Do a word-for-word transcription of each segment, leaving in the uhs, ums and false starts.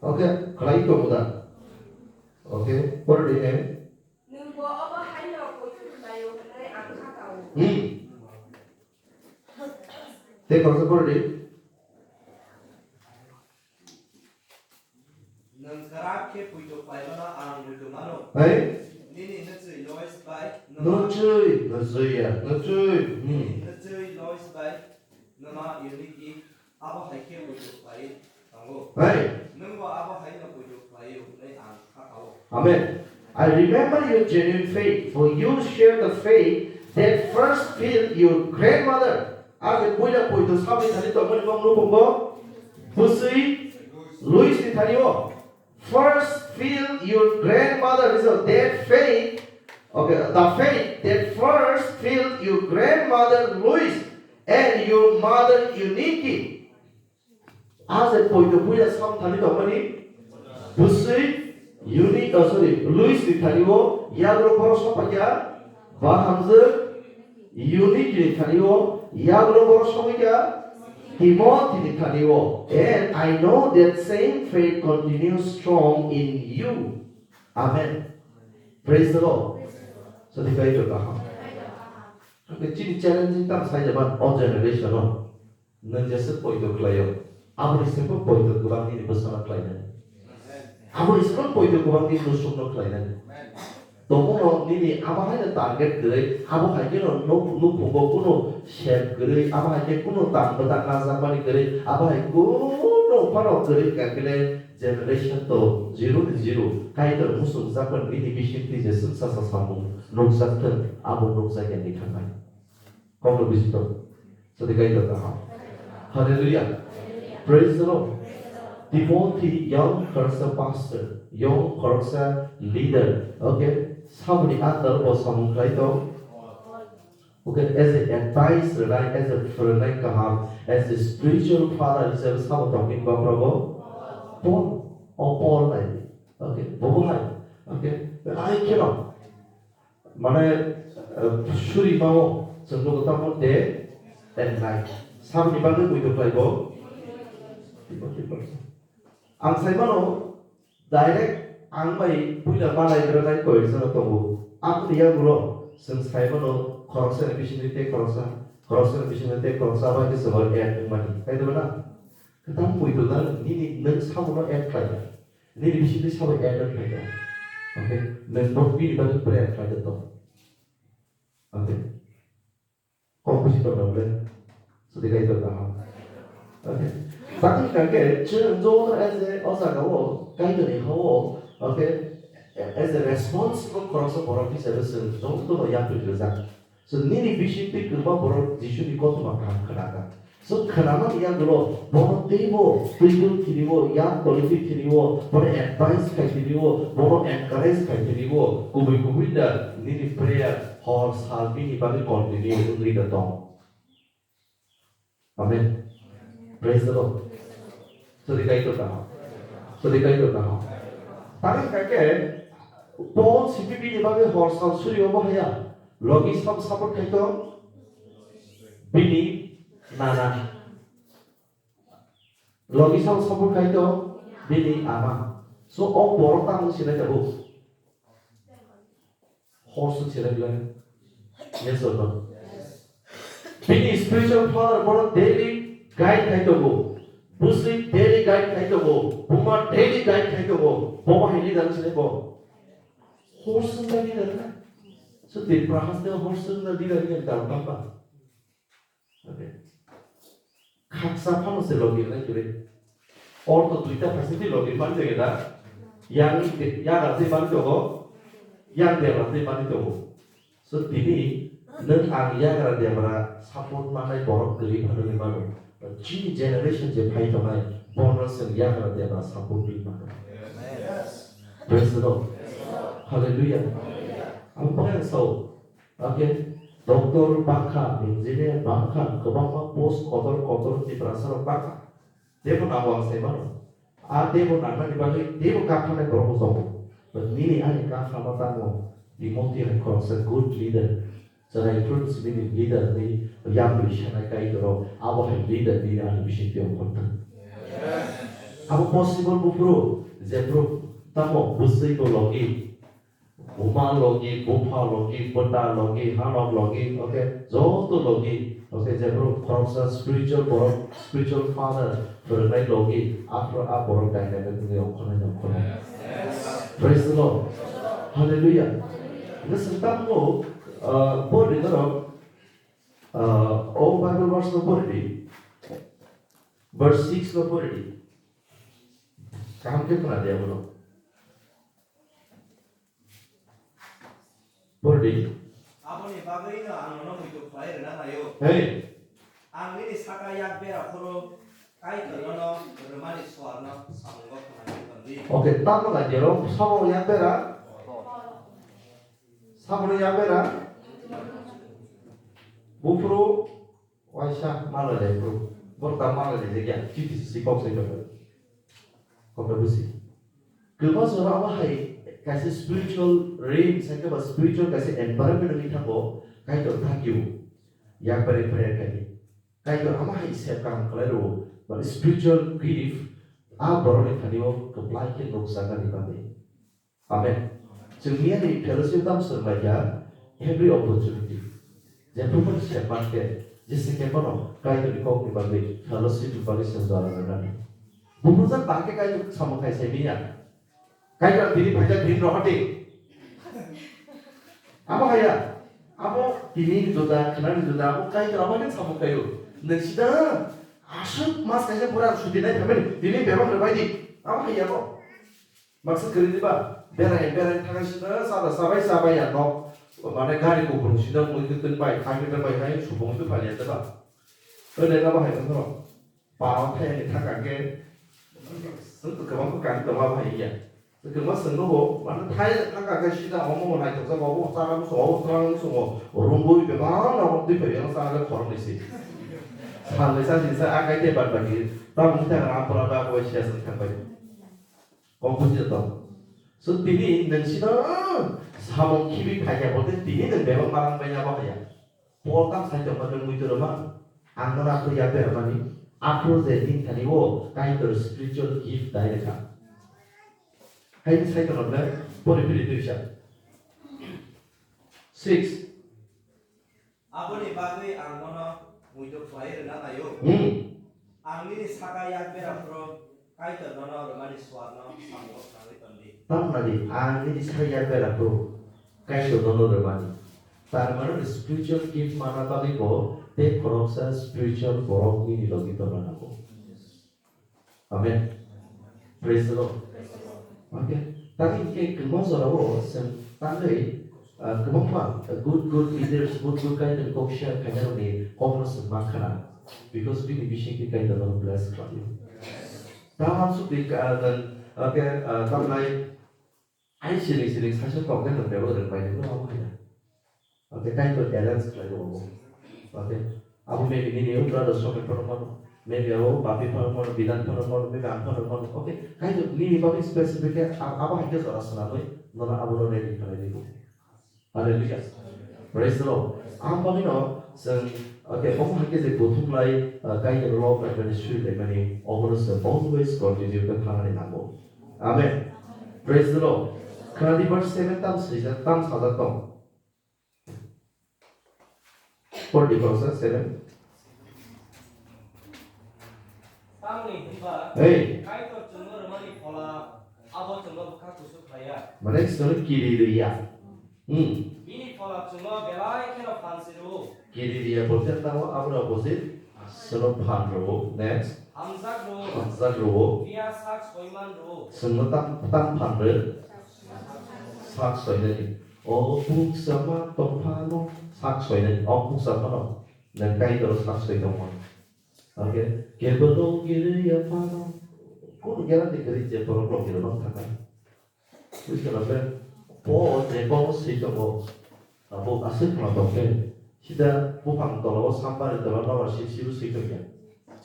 Okay, khlai tongo da? Okay, pore di, eh? Nwng bo obo haino poito khlaio hwnwi ang kha kao. Hmm. Tei khoroksa pore di. Nwng kwrak khe poito khlaimano ang muitu mano. Hai? Nini nwchwi Lois bai nwma. Nwchwi, nwchwi ya, nwchwi. Hmm. Nwchwi Lois bai nwma Eunike abo hai khe poito khlai tongo. Hai? Nwng bo abo haino poito khlaio hwnwi ang kha kao. Amen. I remember your genuine faith, for you share the faith that first filled your grandmother. Age puila poito sabni thani tongmani bok nukhungo bwswi Lois ni thani o. First filled your grandmother is a that faith, okay, the faith that first filled your grandmother Lois and your mother Eunike. Age poito puila sam thani tongmani bwswi Eunike, oh, sorry, Lois ni thani o yagro borok sokphaikha ba hamjwk Eunike ni thani o yagro borok sokphaikha Timothy ni thani o. And I know that same faith continues strong in you. Amen. Praise the Lord. So the faith of the heart. Chini challenging tam sai jaban o generation o. Nwng jesa poito khlaio, aboni sengbo poito kwbang nini bwsano khlainani. Aboni sengbo poito kwbang nini nusukno khlainani. Tongmano nini abo haino target kwrwi, abo hai kheno nuk-, nukhungo kuno sep kwrwi, abo hai khe kuno tang bwtang najakmani kwrwi, abo hai kuno phano kwrwi kha khe le generation to zero ni zero. Kaitor muchungjakmani nini bisingtwi jeswk sasa samung nukjak thung, abo nukjakya ni khanai. Kokno buji tongo. Sadi Kaitor kaham. Hallelujah. Praise the Lord. Timothy, young khoroksa pastor, young khoroksa leader. Okay? Saboni under bo samung khlai tong. Okay, as a advice rwnai, as a phwrwngnai kaham, as a spiritual father hisabe sabo tongmani baphrago Paul. O Paul nai. Okay, bobo hai. Okay, ai kheno. Mane, eh, suri mao chwng nugo tamo day and night. Samni bagwi buido khlai bo. Ang sai mano, direct ang bai puila malai rwnai koi jora tongo. Aboni yagulo chwng sai mano, khoroksa ni bisingtwi tei khoroksa, khoroksa ni bisingtwi tei khoroksa bai khe chwng add wngmani. Kaitor na? Kwtal buido da nini nwng sabono add khlai da. Nini bisingtwi sabo add wngkha khe. Okay? Nwng bo bini bagwi prayer khlai da to. Okay? Kok bisi tong da ble. Sadi Kaitor kaham. Okay? Tangwi kha khe, chwng joto as a, o jaga o, Kaitor ni ha o, okay? As a responsible khoroksa borok hisabe chwng joto no yapri rwjak. So, nini bisingtwi kwbangma borok Jisuni kothoma kaham khna kha. So, khwnamani yagulo bono teibo twibo thwirio, yak tolitwi thwirio, bono advice khai thwirio, bono encourage khai thwirio, kubui kubui da nini prayer hor sal bini bagwi continue wngwi da tong. Amen. Praise the Lord. Sadi Kaitor kaham. Sadi Kaitor kaham. Tangwi kha khe Paul simi bini bagwi hor sal suri obo haya. Logi sam support khai tong bini nana. Logi sam support khai tong bini ama. So o borok tamo sinai tabuk. Hor sung se rwgwlai. Yes or no? Bini spiritual father bono daily guide khai tongo. Bwswi daily guide khai tongo. Buma daily guide khai tongo. Bobo hai leader se bo. Hor sung da leader na. So Tripura haste hor sung da leader ni dal tamba. Okay. Khaksa phano se logi lai kwrwi. Or to duita phaising twi logi mani jagwi da. Yang de-, yagra twi mani tongo. Yang debra twi mani tongo. So tini nwng ang yagra debra support manai borok kwrwi phano ni mano. Chini generation je phai tongnai bono chwng yagra debra support twi mano. Yes. Praise the Lord. Hallelujah. Ang pore ang sao. Okay, doctor bangkha, engineer bangkha, kwbangma post kotor kotor Tiprasa rok bangkha. Tebo nango ang sai mano. A tebo nangnani bagwi tebo kaphanai borok bo tongo. But nini ani kaphama tamo Timothy hai khoroksa good leader. Chwrai phuru simi ni leader ni yapri sanai Kaitor rok abo hai leader ni ani bisingtwi ongkhorthwng. Abo possible buphuru, jephuru tamo bwswi bo logi, buma logi, bupha logi, bwta logi, hanok logi, okay, joto logi, okay, jephuru khoroksa spiritual borok, spiritual father phwrwngnai logi, aphuru a borok dynamic wngwi ongkhornai ongkhornai. Praise the Lord. Hallelujah. Listen, tamo, uh, borok ni norok, uh, o Bible verse no pori di. Verse six no pori di. Kaham khe khna di abono. Pori di. Aboni bagwino ang nono muitu khlai rwna naio. Hey. Ang nini saka yak bera phuru Kaitor nono rwmani suarno samungo khwnai tongdi. Okay, tamo nai di oro, sabo yak bera. Sabo yak bera. Buphuru Waisa malai lai bro. Borok ta malai lai jagya. Chiti si kok sai kok. Kok ta busi. Kwma jora abo hai kaisa spiritual realm sai khe ba spiritual kaisa environment wngwi thango. Kaitor thakyo. Yak bare prayer khai. Kaitor amo hai sep kaham khlai rwo. Ba spiritual gift a borokni thani o kwplai khe nukjaknani bagwi. Amen. Chwng miyani fellowship tamo swrwnglaikha every opportunity. Jephru phano se mankhe, jese khe phano Kaitorni kokni bagwi fellowship ni bagwi chwng jora rwnani. Buphurjak bahai khe Kaitor samung khai se miya. Kaitor tini phaijak din rohordi. Abo haya. Abo tini juda, khnani juda, abo Kaitor abo khe samung khaio. Nwng sida aswk mas kaisa pura suti nai phaimani, tini bebak rwbaidi. Abo haya bo. Baksa kwrwi diba? Berai, berai thangwi sida, sada sabai, sabai ya nok. Mane gari kuphur sida, mui kwtwng bai, thangwi bai, hai, supung tu phali ya diba? Oi, lega bahai wngkha. Parao thai ni thangka khe, wng tu kwbang khe kani tongma bahai ya. Kwma swng nugo, mane thai thangka khe sida, omo bo naithok jak, obo chana bwsongo, obo chana bwsongo, rungui bebak rok twi phai ya, chana le khorok ni si. Salni sa, sini sa, akai te bad bagi, tamni thang, ampora ba, abo sia swng thang bai. Kok buji tong. So tini nwng sino samung khibi phaikha bote tini nwng bebak marang bai ya bo ya. Paul tam sai tong nwng mui toro ma. Ang no aphuru ya ber mani. Aphuru je din thani o Kaitor spiritual gift dai rekha. Hai sai tong na pori piri tuisa. Six. Aboni bagwi ang nono muitu khlai rwna naio. Hmm. Ang nini saka yak bera phuru Kaitor nono rwmani suarno samungo khnagwi tongdi. Tamnadi, ang nini saka yak bera phuru Kaitor nono rwmani. Tar mane spiritual gift mana bagwi bo tei khoroksa spiritual borok nini logi tongna nango. Amen. Praise the Lord. Okay. Tani ke kwbangma jorao chwng tangwi, ah, kwbangma good, good leaders, good, good kind of kok share khainarokni kokno chwng ma khna. Because bini bisingtwi Kaitor no bless khlaio. Tamo sukri ka, ah, dan, okay, ah, tamnai Ai siring siring saisa kok khe nwng bebak rwng bai nukno abo hai ya. Okay, Kaitor arrange khlai rw abo. Okay. Abo maybe nini o brother Soket phano mano, maybe abo Bapi phano mano, Bidan phano mano, maybe ang phano mano. Okay, Kaitor nini bagwi specific khe a-, abo hai khe jora swnamwi nono abono ready khlai rw. Hallelujah. Praise the Lord. Ang bagwi no chwng, okay, omo hai khe je kuthum lai, uh, Kaitor love and ministry laimani, obono chwng always continue khe thangnani nango. Amen. Praise the Lord. Khwnadi verse seven tam swijak, tam sajak tong. Por di verse seven. Tamni hwnba Hey. Kaitor chwngno rwmani phola, abo chwngno bwkha kusu khlaiya. Mane chwngno kiri rwya. Hmm. Bini phola chwngno belai kheno phan si rwo. Kiri rwya bolte tamo aboni opposite. Chwngno phan rwo. Next. Hamjak rwo. Hamjak rwo. Phiya sak soiman rwo. Chwngno tam, tam phan rw. Sak soinani. O buksa ma tong phano sak soinani. O buksa phano. Nwng Kaitor sak soi tongma. Okay, kebo no giri ya phano. Kono guarantee kwrwi je borok lok giri no thangkha. Buji kana bre? Po je ko swi tongo. Abo aswk khna tong khe. Sida buphang tola o sambari tola nobar si sibu swi tong khe.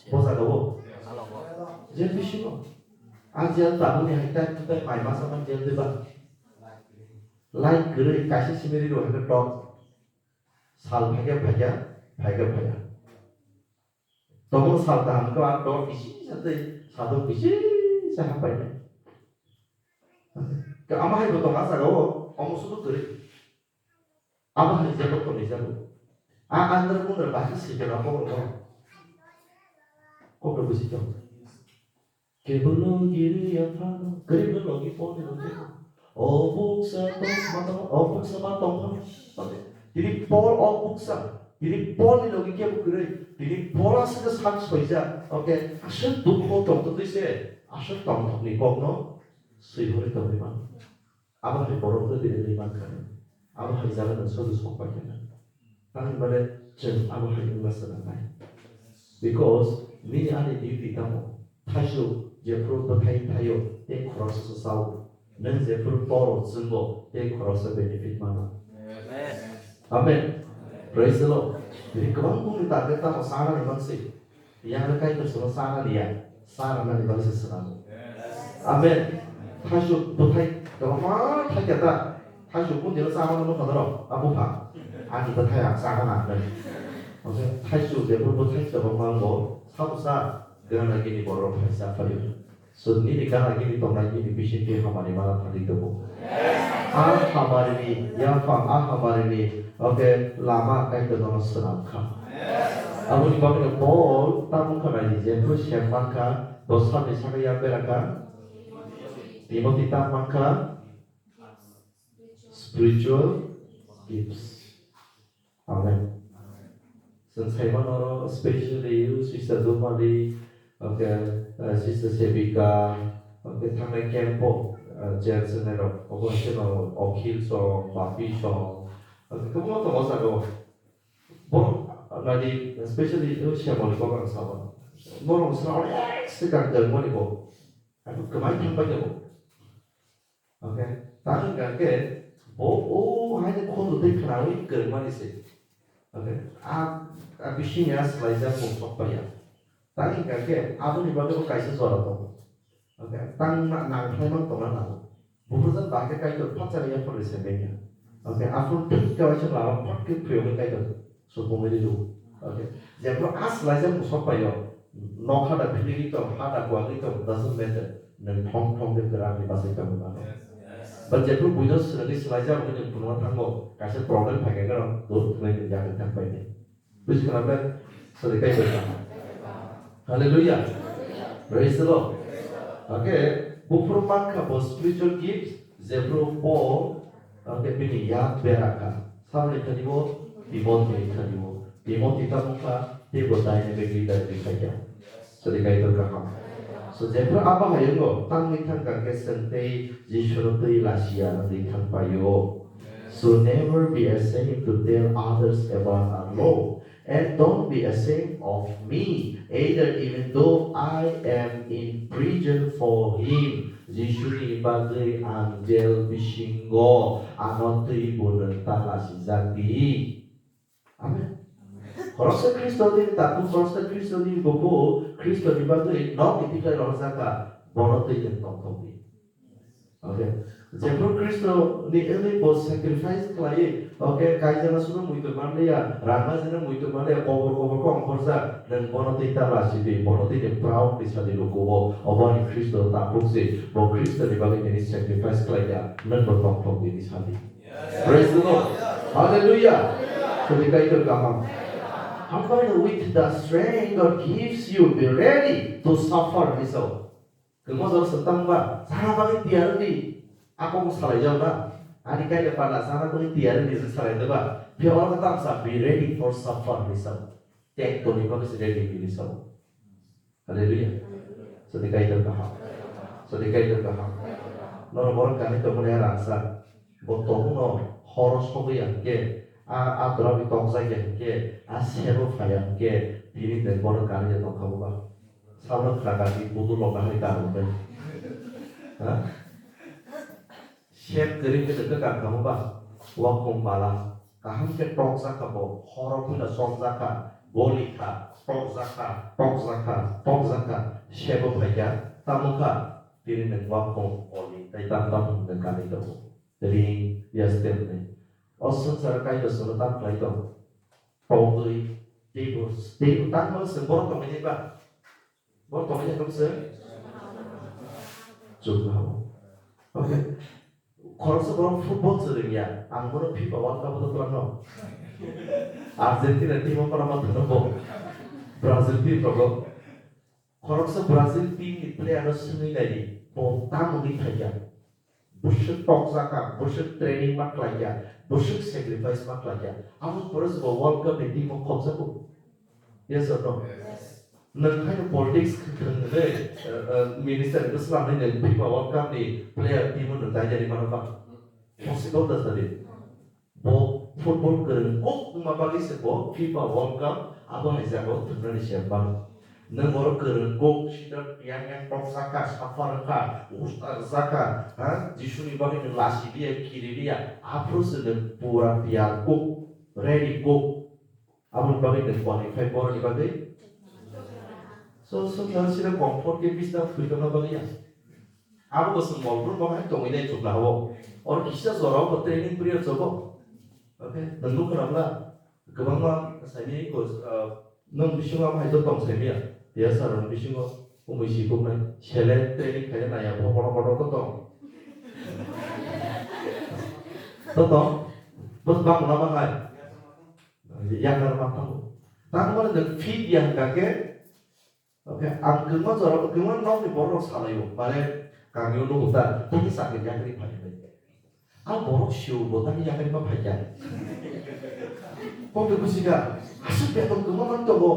Bo jaga o. Je bisi no. Ang je tabuk ni hai tak tak mai masa man je de ba. Light kwrwi kaisa simi ri rw hai khe tok. Sal phaikhe phaikha, phaikhe phaikha. Tongmung sal kaham khe ang dor kisi satwi sadok kisi se hapai nai. Ama hai bo tongo a jaga o, omo sudu kwrwi. Abo hai jebo tonwi jago. A andar mundar bahai sike na kokro no. Kokro buji tong. Kebolo giri ya phano, kebolo logi poni logi. O buksa tong ma tong, o buksa ma tong phano. Tini Paul o buksa, tini Paul ni logi kebo kwrwi, tini Paul aswk sak soija. Okay, aswk dukho tong twi se, aswk tong thokni kokno swi hori tongwi man. Abo hai borok no tini ri man kha. Abo hai jaga no sodu sok pai kha. Tamni bade chwng abo hai wngma swnam nai. Because nini ani duty tamo? Thaisu jephru bwthai thaio tei khoroksa se sao. Nwng jephru toro chwngo tei khoroksa benefit mano. Amen. Praise the Lord. Tini kwbang bumni target tamo sanani mansi. Yang le Kaitor sono sana liya, sana nani bagwi se swnam. Amen. Thaisu bwthai kwbangma thai khe ta. Thaisu kun jila sama no kha doro, a bupha. Ani bwthai ang sana na nai. Oke, thaisu de bwthai kwbangma bo, sa bwsa, gana gini borok phai sa phaio. So, nini gana gini tongnai nini bisingtwi hamari mana thangwi tongo. A hamarini yaphang, a hamarini, okay, lama Kaitor nono swnam kha. Aboni bagwino Paul tamo kha nai di, jephru sem man kha, bo salni saka yak bera kha, Timothy tam man kha, spiritual gifts. Amen. Chwng sai mano oro, specially you, Sister Dumali, okay, uh, Sister Sevika, okay, thangnai camp o, uh, chair chwngnairok, obo hai kheno Akhil song, Bapi song, okay, kwbangma tongo o jaga o. Borok, uh, nadi, specially you, Shyamali kok ang sabo. Norok sra onek swkang jagmani bo. Ako kwmai thang pai jabo. Okay. Tang hwnkha khe bo o haino khunju tei khwnaui kwrwngmani se. Okay. A, a bisingni a swlaijak mung sok paiya. Tang hwnkha khe aboni bagwi bo kaisa jora tongo. Okay. Tang na, nang khlai mang tongna nango. Buphurjak bahai khe Kaitor phatsa ri yaphar ri se bengya. Okay. Aphuru thik kaisa lama phat khe phiyogwi Kaitor. Supungwi rw. Okay. Jephru a swlaijak mung sok paio, nokha da philigi tong, ha da kuagwi tong, doesn't matter. Nwng thong thong khe kwrak ni bachai tongwi mano. But jephru buino swrwngwi swlaijak hwnwi nwng phunukna thango, kaisa problem phaikha gwnang, dur thwngnai nwng yakni thang paidi. Buji khna ble? Sori kai bai tong. Hallelujah. Praise the Lord. Okay, buphuru mankha bo spiritual gifts, jephru Paul, okay, bini yak bera kha. Saboni thani bo, Timothy ni thani bo. Timothy tamo kha, tei bo dynamic leader ni khaikha. Sori Kaitor kaham. So, jephru abo hai wngo, tangwi thangkha khe chwng tei Jisuno twi lasiya wngwi thang paio. So, never be ashamed to tell others about our Lord. And don't be ashamed of me either, even though I am in prison for him. Jisuni bagwi ang jail bisingo ano twi bo nwng ta lasijak di. Amen. Khoroksa Khristo ni takhuk, khoroksa Khristo ni bukhuk, Khristo ni bagwi nok kithi khlai rwjakha, bono twi nwng tongthok di. Okay. Jephru Khristo ni wngwi bo sacrifice khlai, okay, kaijana suno muitu manliya, rangma jana muitu manliya, kobor kobor khe ongkhorjak, nwng bono twi ta lasi di, bono twi ni proud ni sadi lukuo, obo ani Khristo takhuk si, bo Khristo ni bagwi tini sacrifice khlai ya, nwng bo tongthok di ni sadi. Praise the Lord. Hallelujah. Sadi Kaitor kaham. Hambai with the strength God gives you, be ready to suffer, ni sao. Kwma jora swk tang ba, sana bagwi tiyar wng di. Ako bo salai jak na. Ani kaida panda sana bagwi tiyar wng di, swk salai jak ba. Phiya oro khe tamo sa, be ready for suffer, ni sa. Tek toni bagwi se ready, ni sa. Hallelujah. Sadi Kaitor kaham. Sadi Kaitor kaham. Norok borok kani tongmani rangsa. Bo tongno horo sogwi ya hwnkhe, a, a dora bi tokjak ya hwnkhe, a sebo phai ya hwnkhe, tini de bono kani ya tongkha bo ba. Sabno khna kati budu loka hai karwi bai. Ha? Sep kwrwi khe nokha kha bo ba. Wakhung bala. Kaham khe tokjak kha bo. Horo phano chongjak kha. Goli kha. Tokjak kha. Tokjak kha. Tokjak kha. Sebo phai kha. Tamo kha. Tini nwng wakhung oli. Tai tam tam nwng kani tongo. Ring, ya step ni. O swngcharo Kaitor chwngno tam khlai tong. Tongwi, teibo, teibo tangmano chwng borok tongwi ba. Borok tongwi tong se. Chukna habo. Okay. Khoroksa borok football swrwngya, ang bono FIFA World Cup o twlangno. Argentina team o kono ma thwngno bo. Brazil team rogo. Khoroksa Brazil team ni player no swngwi naidi, bo tamo wngwi phaikha. Bwswk tokjakha, bwswk training ma khlaikha, bwswk sacrifice ma khlaikha. Amo pore bo World Cup ni team o khopjago. Yes or no? Yes. Nwng haino politics thwng hwnwi, uh, uh, minister ni bwswk lamwi nwng FIFA World Cup ni player team o nwng daidari mano ba? Possible da sadi. Bo football kwrwng kok wngma bagwi se bo FIFA World Cup abo hai jagao thwngnani se mano. Nwng oro kwrwng kok sida yang yang tok saka, suffer wngkha, usta rwjakha, ha? Jisuni bagwi nwng lasi liya, kiri liya, aphuru se nwng pura tiyar kok, ready kok. Aboni bagwi nwng qualify boroni bagwi. So, so, so, sida comfort ke bisna phuitokna bagwi ya. Abo bo chwng mol phuru bo hai tongwi nai chukla habo. Or kisa jora bo training period jobo. Okay, nwng nukho na bla? Kwbangma saimani ko, ah, nwng bisingo abo hai to tong saimaya. Tiya sir nwng bisingo umui si kumnai. Sele training khaina naya bo kono kono to tong. To tong. Bos bang na ba hai. Yang na ma tong. Tang mana de fit yang kake. Okay, ang kwbangma jora, kwbangma nokni borok rok salaio, mane, kamio nugo ta, tini chakri yakri phai bai. Ang borok sio bo tani yakri ma phai ya. Kok de busi ga, aswk beton kwbangma man tongo.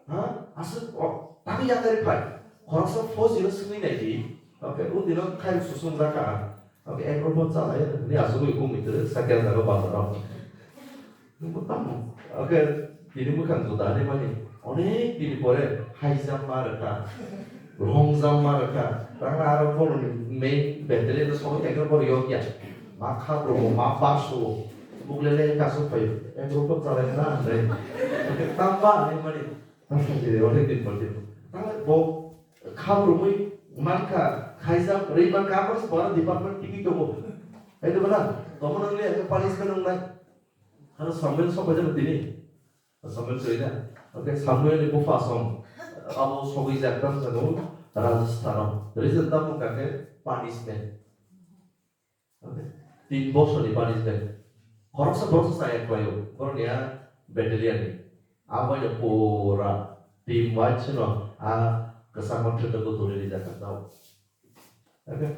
Ha? Aswk o, tani yakri phai. Khoroksa four zero swngwi nai di. Okay, o dino khai susung jaka. Oke, ek rok chalai ni asugwi kung mitre sakya jaga bazar o. Nungbo tamo. Oke, tini mukhang juda ni mani. Onek din pore high jump ma rwkha. Long jump ma rwkha. Tangna aro bono ni main battery no sogwi ekdom bono yok ya. Ma kha bro, ma basu. Buklele kasu phayo. Ek rok chalai na andre. Oke, tamba ni mani. Tasa jire onek din pore. Tangna bo Khabrumwi mankha, khaijak rwi mankha, abo se boro department tiki tongo. Hai de bana, tomo nang le punishment nang nai. Hano Samuel sok bai jano tini. Samuel soi na. Oke, Samuel ni bupha song. Abo sogwi jak tam jano Rajasthan o. Reason tam kake punishment. Tin bosor ni punishment. Khoroksa boroksa chaya khlaio. Borok ni a battalion ni. Abo bai pura team wise no a kwchangma thwk thwk tuli rijak kha tao. Okay.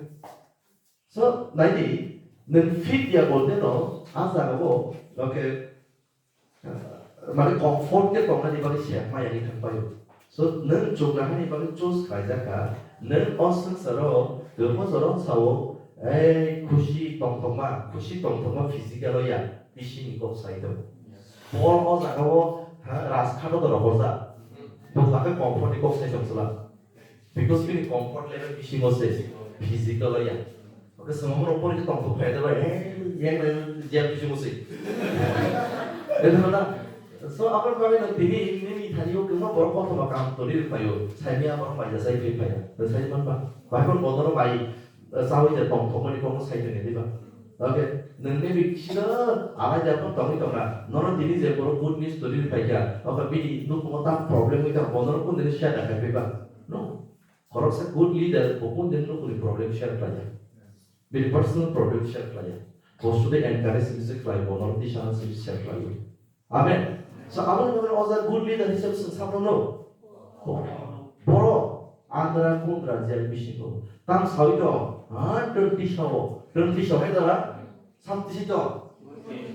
So, naidi, nwng fit ya bolte no, a jaga o, okay, Mane comfort khe tongnani bagwi se maya ni thang paio. So, nwng chukna hani bagwi choose khlaijak kha, nwng o swngcharo kwbangma jora sao, ei khusi tongthokma, khusi tongthokma physical o ya, bisingni kok sai tongo. Paul o jaga o, ha, rajkhat o rohorjak. Bo khe comfort ni kok sai tong chwla. Because bini comfort level bisingo se, physical ya. Oke, sengmano pori tong thok phai da bai, eh, yang na jia bisingo se. Itu na. So, apa kami na tini ini ni thani o kema borok kothoma kam tori phaio. Saini apa mai da sai phi phaia. Da sai man ba. Bible bodoro bai, eh, sawi ja tong thok mani komo sai tene diba. Oke, nang ne bi kisa alai ja pon tongwi tongna. Nono tini je borok good news tori phaikha. Oke, bini nukumo ta problem wi ta bodoro kun dene share da khai ba. No. Khoroksa good leader bo kundin nukuni problem share khlaiya. Bini personal problem share khlaiya. Bo sudai encourage se khlai, bo norok tisana se share khlaiwi. Amen. So, aboni bagwi o jaga good leader hisab se saphano. Boro andra kundra jel bisingo. Tam sawi do, ha, twenty sao. Twenty sao hai dara. Sam tisi tong.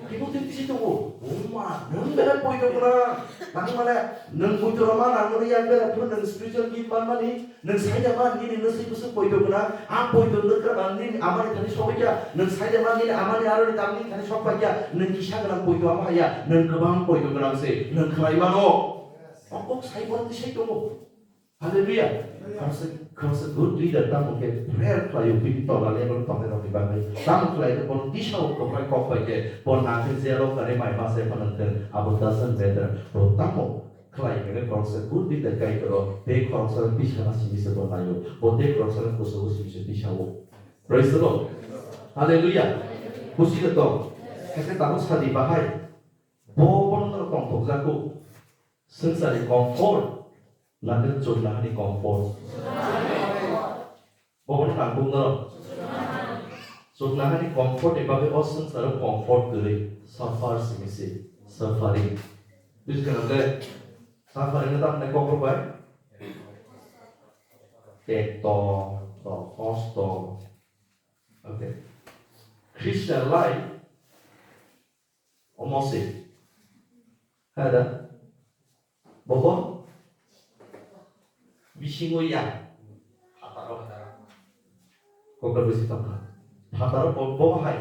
Kibu twi tisi tongo. Oma, nwng belai poito gwnang. Nang mane, nwng poito rwma nang mani yang belai phuru nwng spiritual gift man mani, nwng saida man nini nwswi bwswk poito gwnang. A poito nwkra nang nini amani thani sogwi kya, nwng saida man nini amani aroni tam nini thani sok pai kya, nwng kisa gwnang poito ama haya, nwng kwbang poito gwnang se, nwng khlai mano. O kok sai borok twi sai tongo. Hallelujah. Khoroksa, khoroksa good leader tamo khe prayer khlaio, bini tola level tongnai rokni bagwi. Tamo khlai khe bono tisao kwplai kok bai khe, bo nang khe jero kare mai ma se phano khe, abo doesn't matter. Bo tamo khlai khe khoroksa good leader kai khe ro, tei khoroksa tisana simi se bo naio. Bo tei khoroksa kusugo simi se tisao. Praise the Lord. Hallelujah. Khusi de tong. Khe tamo sadi bahai. Bo bono tongthok jago. Swngcharni comfort, na khe chwla hani comfort? Bobo no nangkuk no. Chukna hani comfort ni bagwi o swngcharo comfort kwrwi suffer simi se suffering. Buji khana le suffering no tamni kok rok bai. Tekto, to, kosto. Okay. Christian life omo se. Hada. Bobo bisingo ya. Phataro, phataro. Kokor bisi tongkha. Phataro bo, bo hai.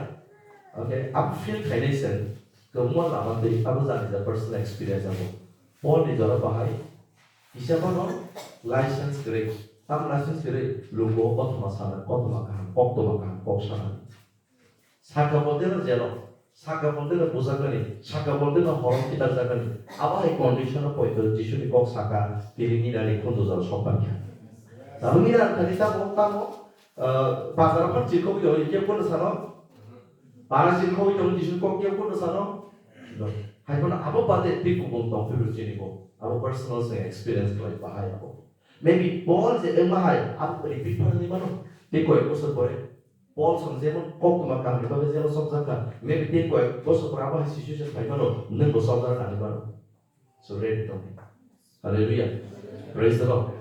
Okay, abo feel khainai se. Kwbangma lama twi abo jani ja personal experience abo. Paul ni jora bahai. Kisa bono license kwrwi. Tam license kwrwi. Lugo kothoma sana, kothoma kaham, koktoma kaham, kok sana. Saka bo teno jelo, saka bo teno bujaknani, saka bo teno horom kitarjaknani. Abo hai condition o poito Jisu ni kok saka, tini nini ani khundu jora sok paikha. Tamo nini ani thani tamo, tamo, ah, bazar o phano chirkhogwi tongo, kebo no sano. Bara chirkhogwi tongo, Jisu ni kok kebo no sano. No. Hai phano abo bade tei kubun tong phuru chini bo. Abo personal se experience khlai bahai abo. Maybe Paul je wngma hai, abo repeat phano ni mano. Tei koyek bosor pore. Paul song jemon koktoma kaham ni bagwi jelo sokjak kha, maybe tei koyek bosor pore abo hai situation phai mano, nwng bo sokjak nangwi mano. So ready tong di. Hallelujah. Praise the Lord.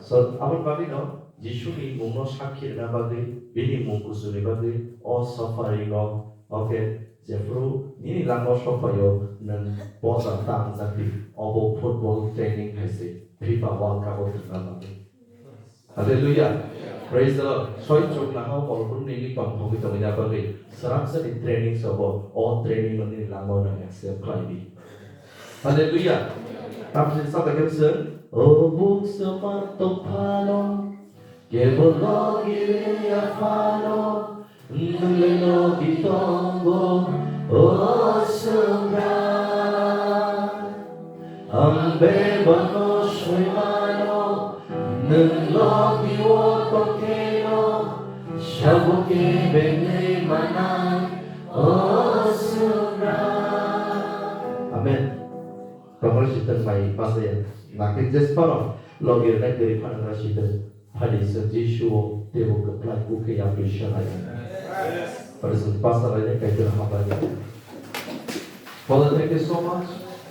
So aboni bagwi no Jisu ni mung no sakhi rwna bagwi, bini mung kusu ni bagwi o suffering o, okay, jephru nini langma o sok phaio nwng posa tang jak di, obo football training hai se FIFA World Cup o thwngna bagwi. Hallelujah. Praise the Lord. Soi chuk na hao bol brum ni ni tong thogwi tongwi na bagwi. Sram sa ni training sobo. O training no ni langma no accept khlai di. Hallelujah. Tamsin sa bagwi sir. O buk sa ma tong phano. Kebo logi ya phano. Nwng le logi tongo, o Swkra. Ang bebak no soi mano, nwng logi o tong kheno, sabo khe bengwi manai, o Swkra. Amen. Tongra sitwng bai pasaya, nakin jesphano logi rwnai kwrwi phano tongra sitwng. Phadi se Jisu o teibo kwplai kuk khe yapri sanai. Phadi se pastor bai kaitor hambai. Father, thank you so much.